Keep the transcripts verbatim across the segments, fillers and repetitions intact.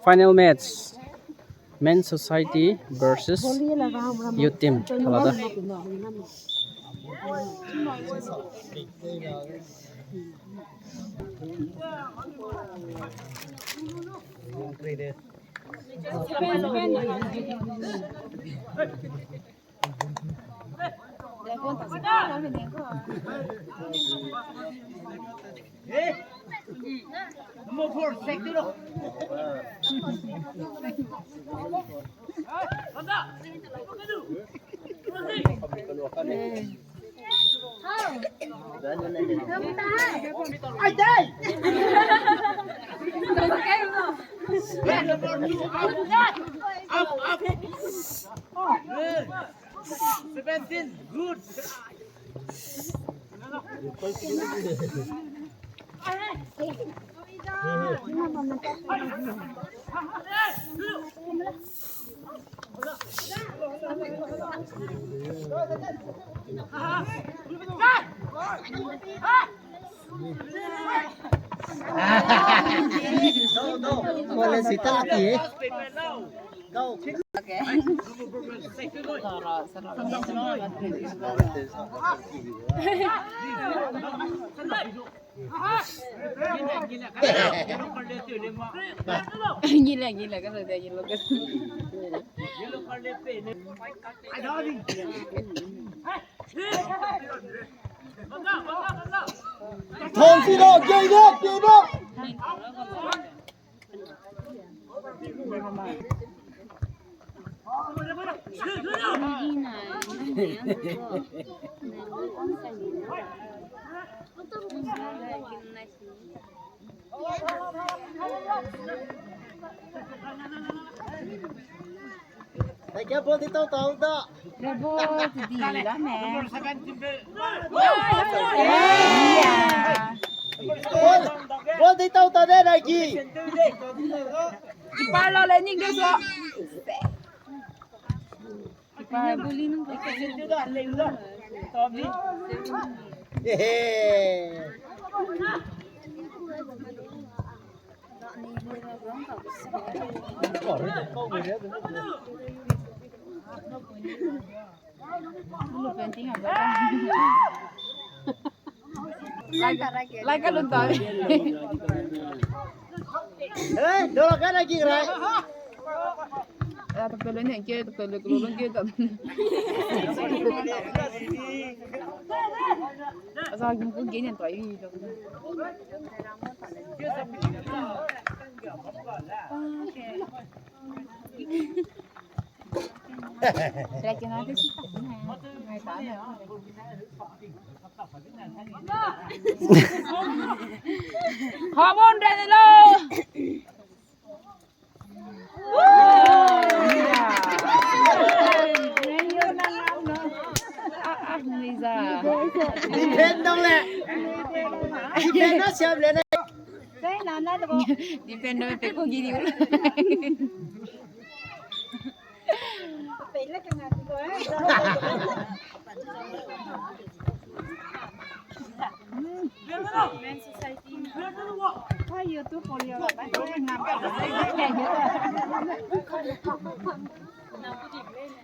Final match, Men's Society versus Youth Team, Thalada. Seventeen, good. Wale sita laki. Gila, gila, kan de, gila, kan. Thon si lo, gei lo, gei lo. Thank you, ball di tau tau da. Ball di la me. Ball, ball di tau tau de, Nagi. Keeper la le ning de so. Keeper. Hehe. Lai ka lun ta. Eh, dora ka na ki rai. Ah, tak tele ne ke, tak tele ko lun ke ta. Asa gum ko ge ne ta yi ta. Come on, Danilo! Defend dong le. Defend na siam le ne. Defend dong pe ko giri.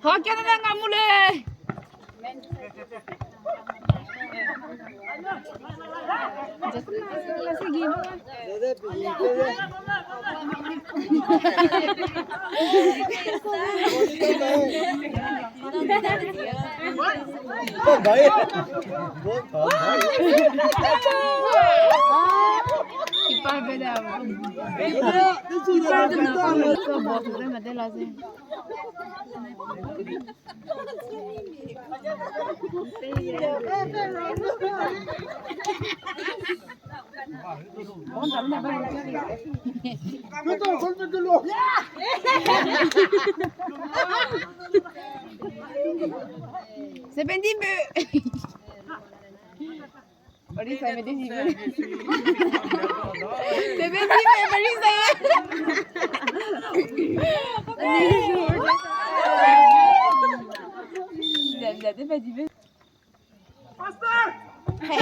Ha, kena na ngamu le. Seventeen be. Bari sai me de si be. Seventeen be bari sai. Jam jam de be di be. Master! Hey!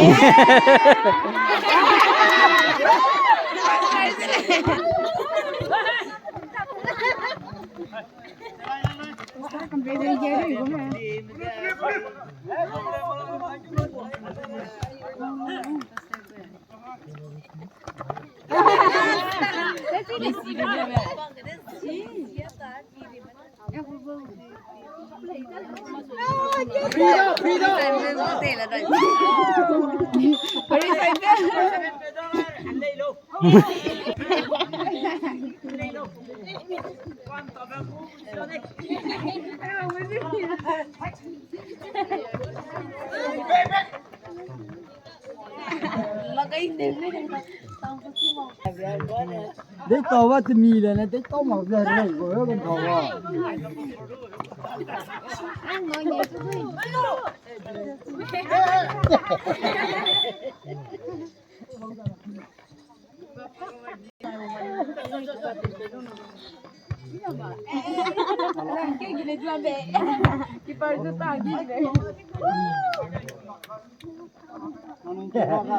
Dei tau ba temi le ne, dei tau mak ze rei go, yo, kan tau ba.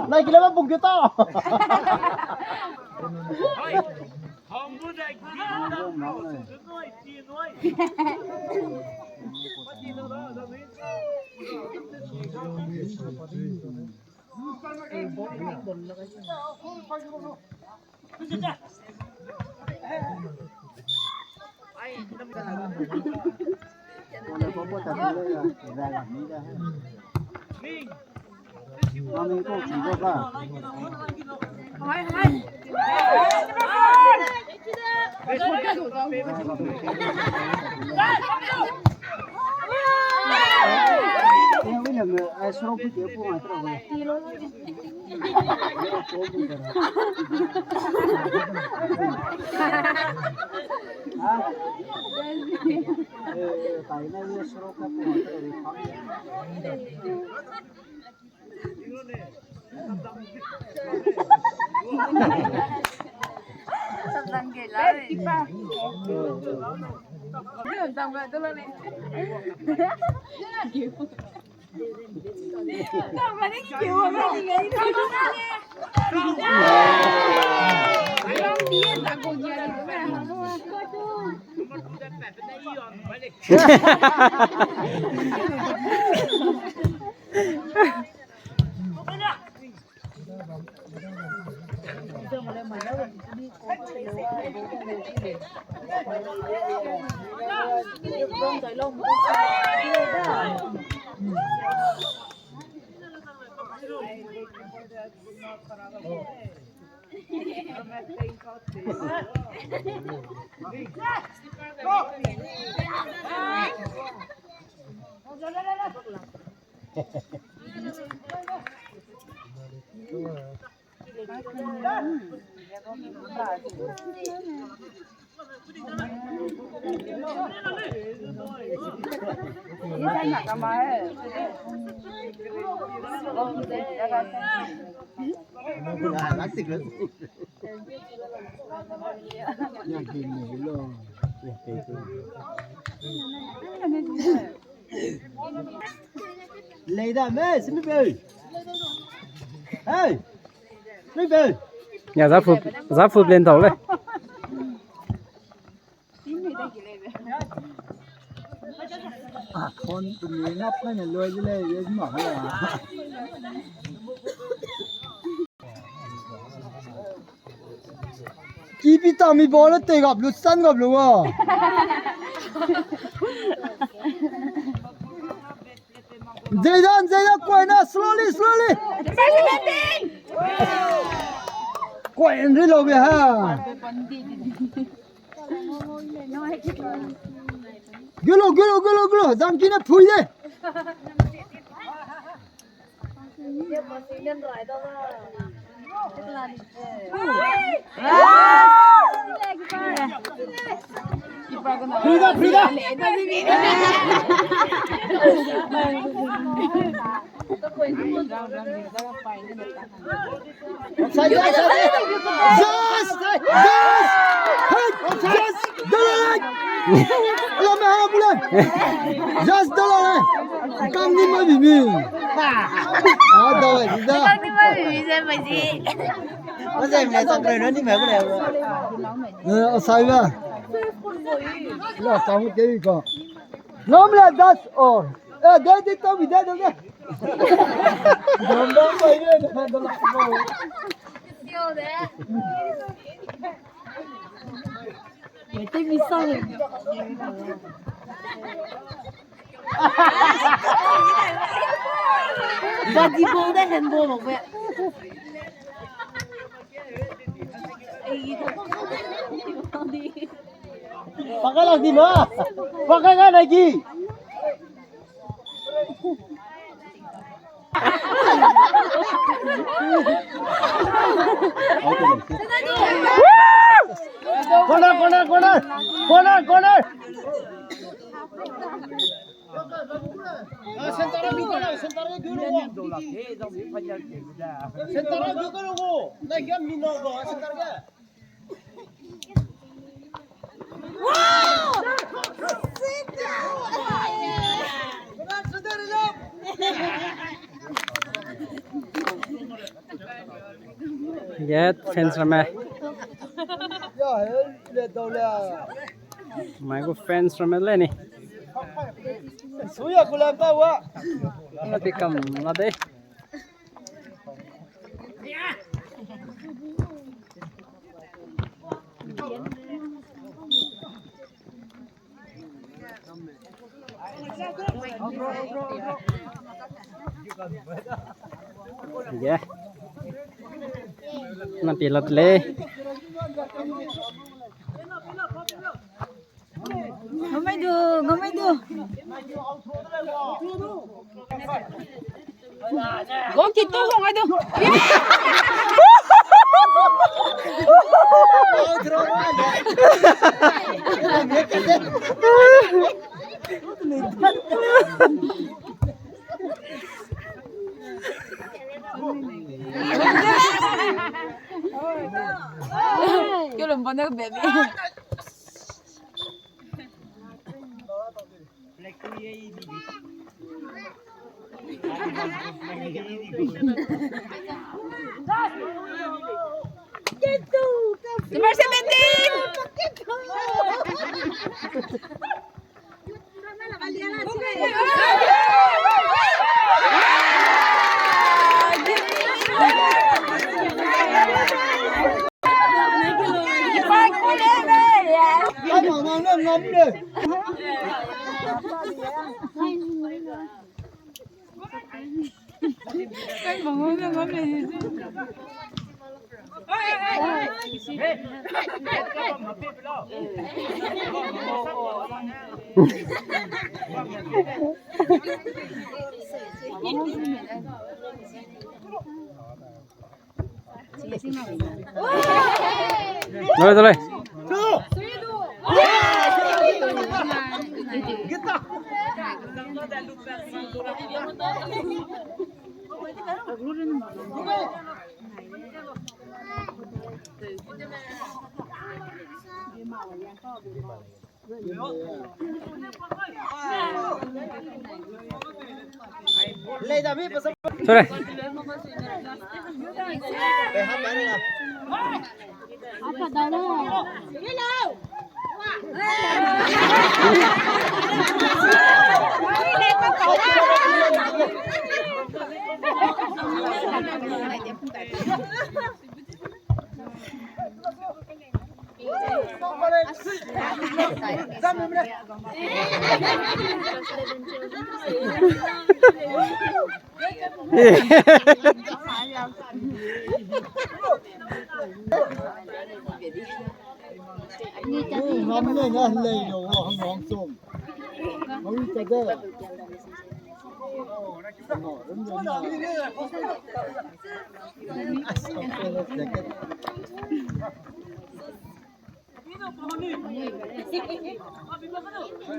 Lai kile ba bung ke ta. Leida me, simi peu. Hey. Simi peu. Ya, za fu, za fu plan tau le. Ah, phone tu ni na pa ne loi de le, ye ma ha. Kipi tami ball te gap lu, san gap lu a. Jaydan, Jaydan, kuai na, slowly, slowly. Kuai en ri lo be ha. Gulo, gulo, gulo, gulo. Zangki ne phui de. Frida, Frida. Offside, offside. Yes! Yes! Hey! Yes! Dalai! Lame ha bule! Yes, dalai! Kam ni ma bi mi. Ah, dalai, da. Kam ni ma bi mi, zai ma ji. Ozai mle sang kre no ni ma bule. Eh, offside ba. La, kam ke ko. Ngam le, that's all. Eh, de, de, tau mi de, de, de. Ngam da pai ne, de, de, de, de. Body ball de handball lo be. Pakai lak di ma. Pakai ga na ki. Corner, corner, corner. Corner, corner. Yet fans ramme. Mai gu fans ramme le ni. Suya kulam pa wa. Ati kam la de. Ye. Na pi lat le. Ngomai du, ngomai du. Gong ki to gong ai du. Kyo lum bana baby. Number seventeen. Dale, dale. Sorry.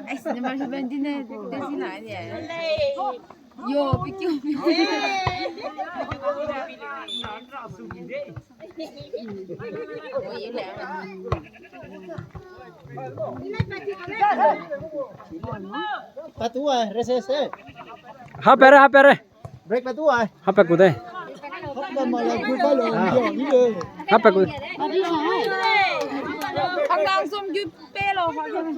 Ai, number seventeen ne, Desi na ne. Yo, pick you. Patu ai, recess e. Ha pere, ha pere. Break patu ai. Ha pe ku de. Hap na ma la ku ka lo, yo, ni le. Kape ku. Hanggang sum gu pe lo, hanggang.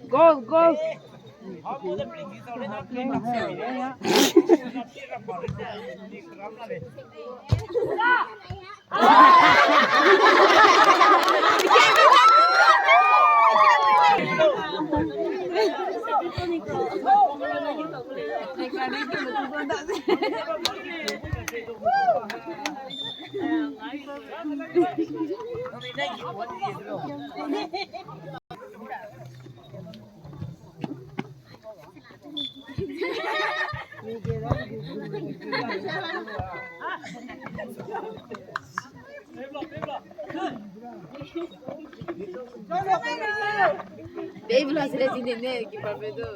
Goal, goal. Baby la sile sine ne, keeper pe du.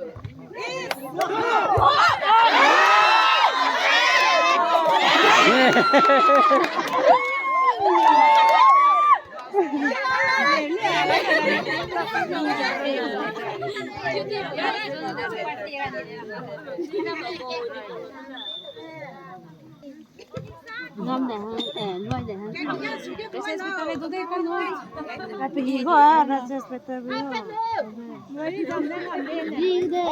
Ngam de hang, eh, luai de hang. Recess pe tale du de kan no. Api go, ah, recess pe tale. Di de.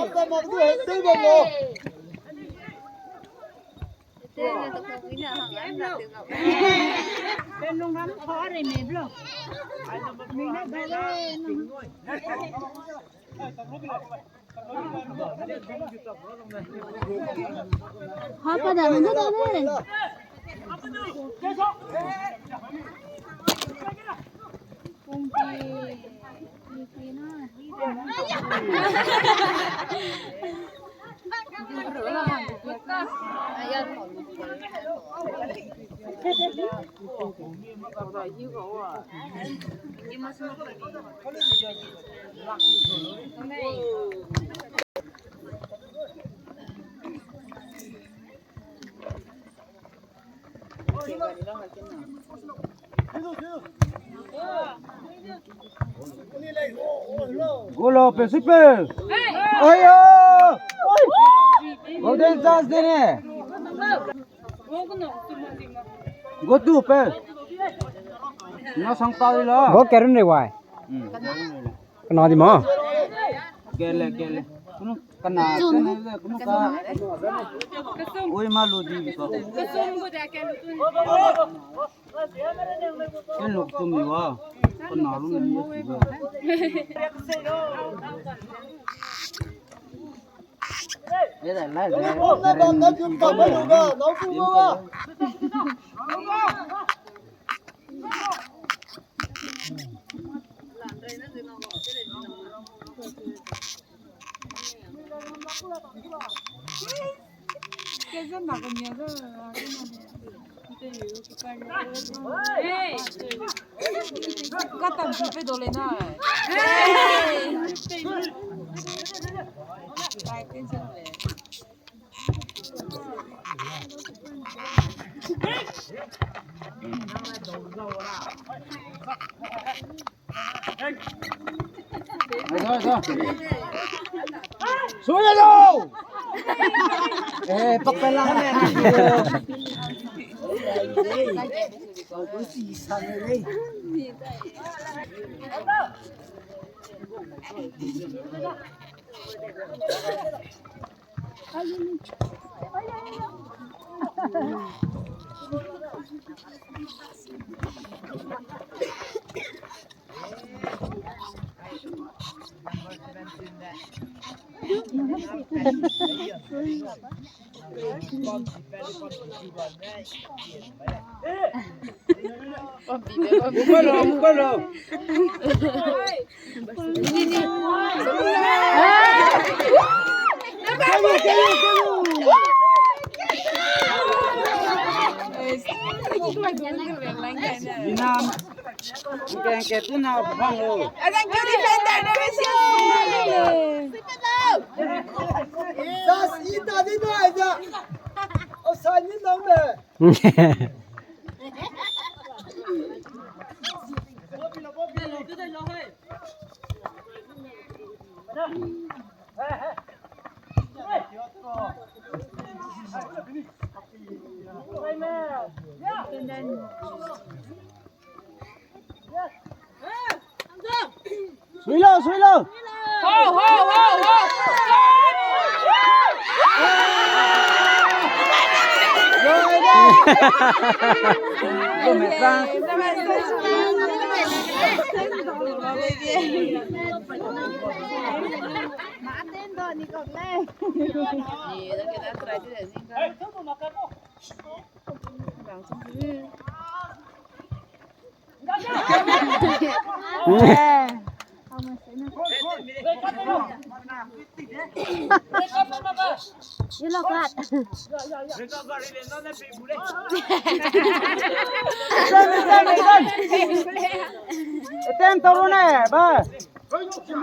Golo pe sipe. Ayo! Golden chance de ne. Go tu pe. Na sang ta di la. Go kerun re wai. Hmm. Kena di ma. Kele, kele. Kunu kena, kena, kunu ka. Oi, ma lu di ko. Ken luk tu mi wa. Kena lu mi. Suya lo! Eh, pakpela ne. Mobile lo, mobile lo. Ina, ke, ke, tu na bang lo. Just ita di na ja. O sa ni na me. Sui lau, sui lau. Ho, ho, ho, ho. Yellow card. Attempt tau ne, ba.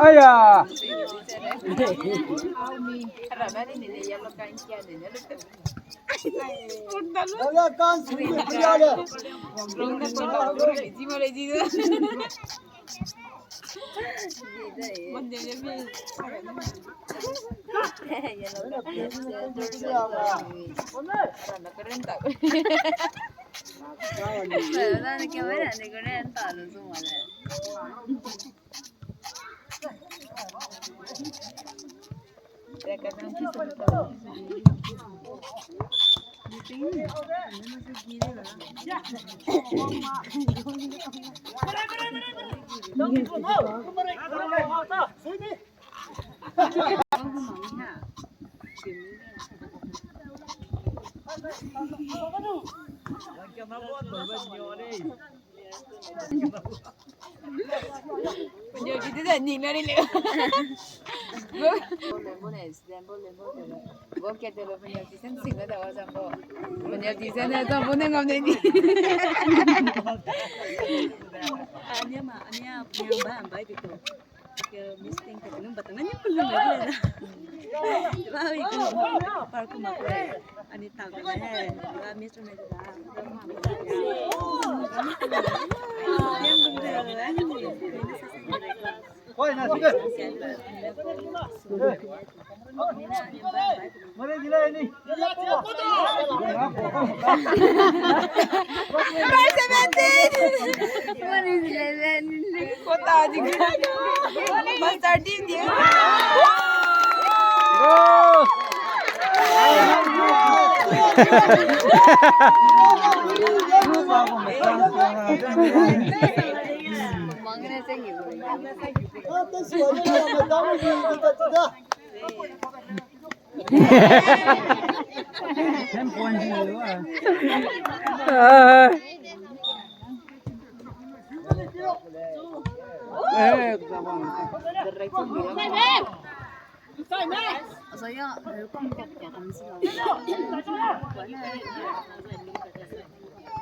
Aya. Number seventeen. Number thirteen. Go!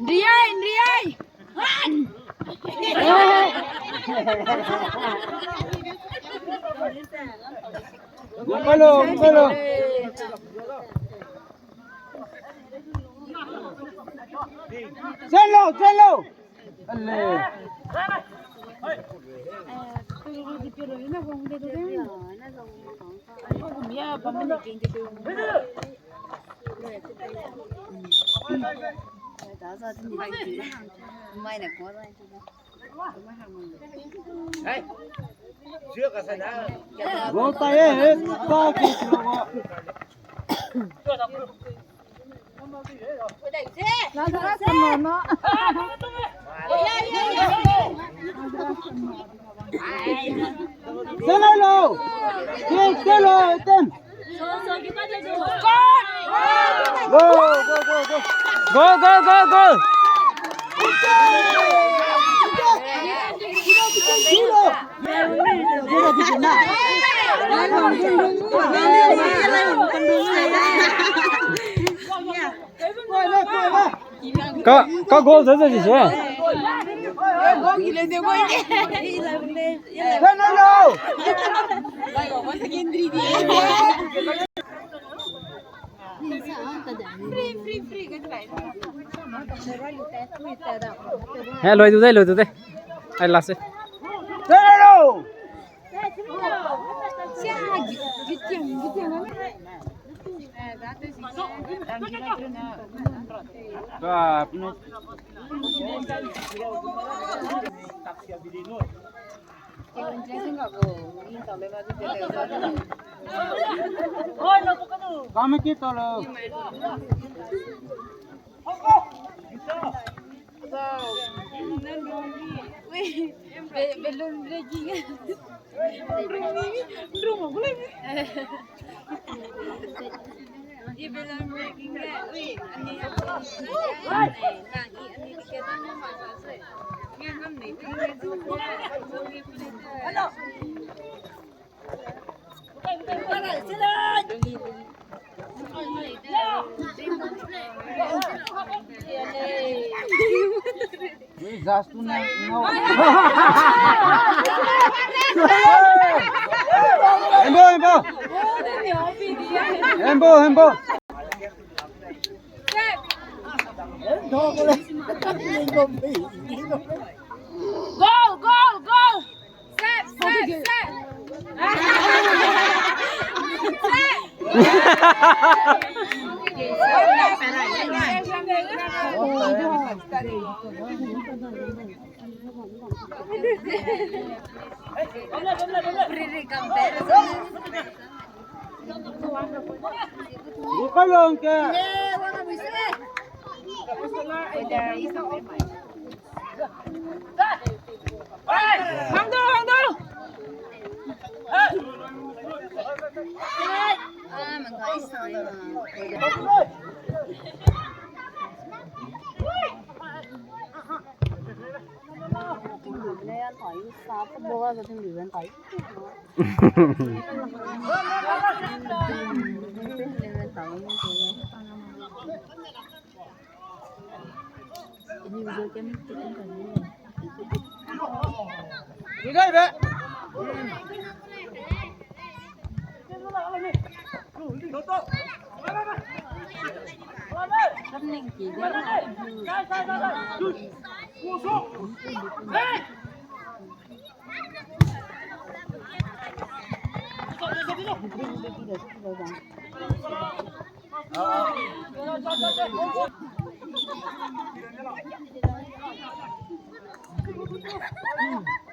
Nriai, nriai. Hello, hello. Hello, hello. Hello. Gol taye, he, ta ki sura. Selo lo. Ye, selo, tem. Go, go, go, go. Go, go, go, go. Ka, ka goal ze ze di se. No, no, no. He, loi du de, loi du de. Ai, last. No, no, no. Kame ki tolo. Wow. Be-, balloon breaking. Balloon breaking. Ui, balloon breaking. Ui, ani, ani, ani, ani, ani, ani, ticket na ma sa se. Nge ham nei, nge zoom, zoom ni pule te. Hello. Hembo, hembo. Hembo, hembo. Goal, goal, goal. Set, set, set. Set.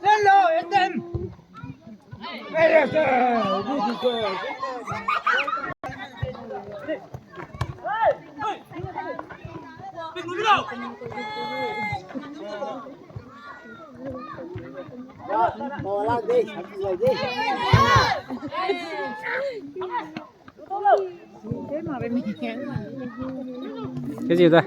Hello, Ethan. Ke ji da.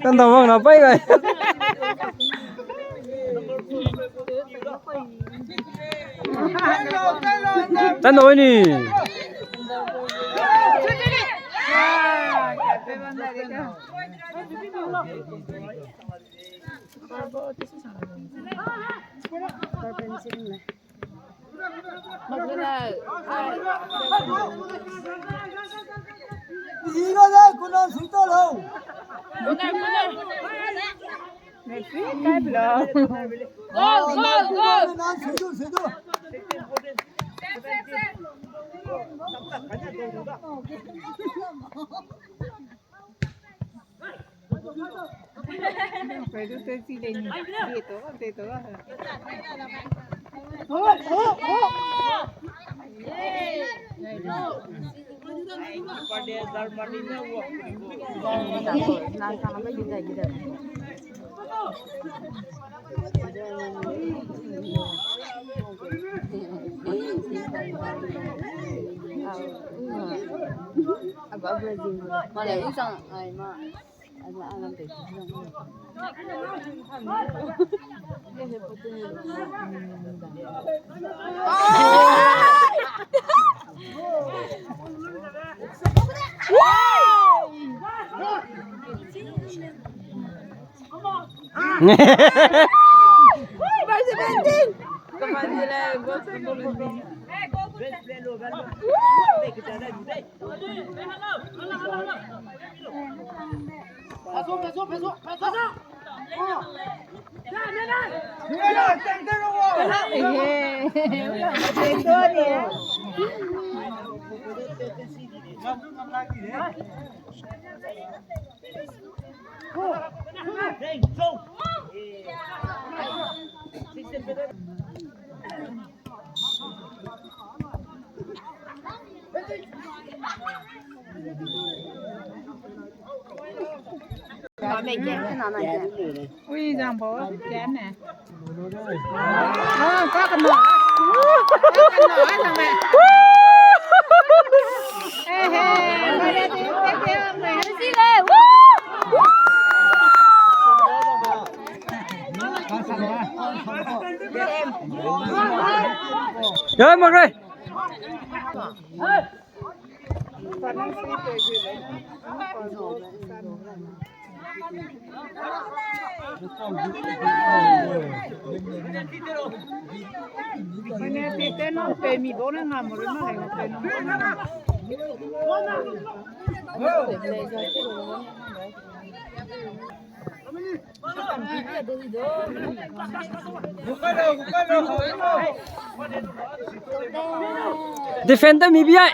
Kan da wang na pai gai. Tan da ni. Goal, goal, goal. Ui, zang bo, kene. Ah, ka kena. Ka kena, ai, nang le. Eh, eh, Ya, magre. Defender mi bi ai.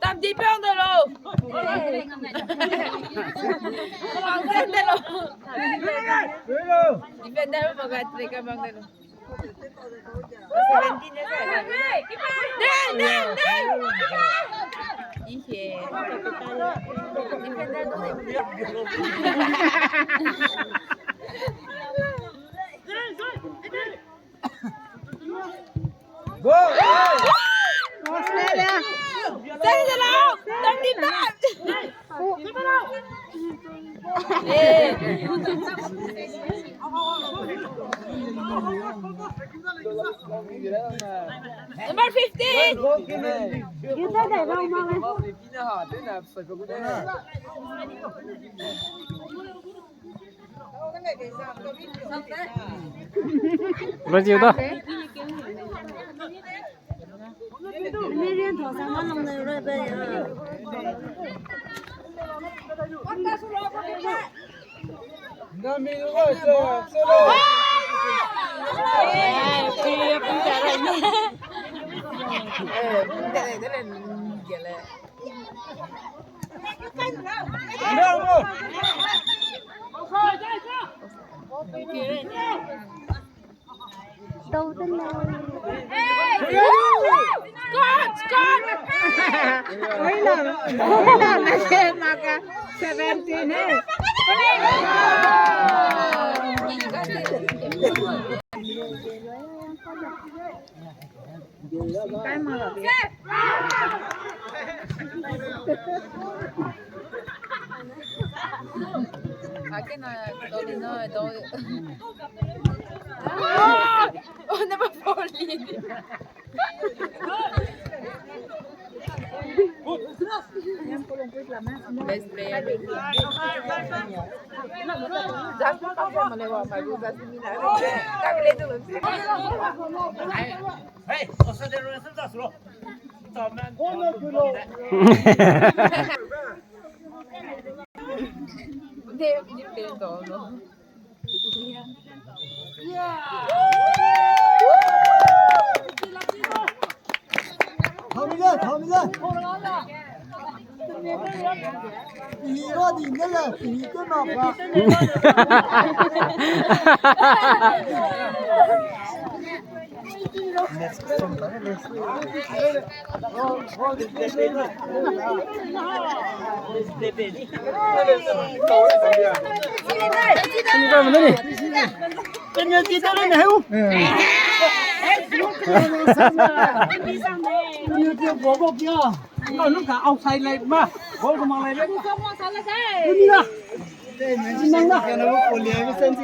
Tam di pang de lo. Pang de lo. Defender mo ga trick pang de lo. Seventeen years old. Number fifteen. Lo jiu da. Scott, Scott! Oi la, oi la, na se maka seventeen he. Penalty ta le ne heu. Penalty go go kia. Ka nu ka outside line ma. Goal ko ma lai le. Ni la. Ni nang na.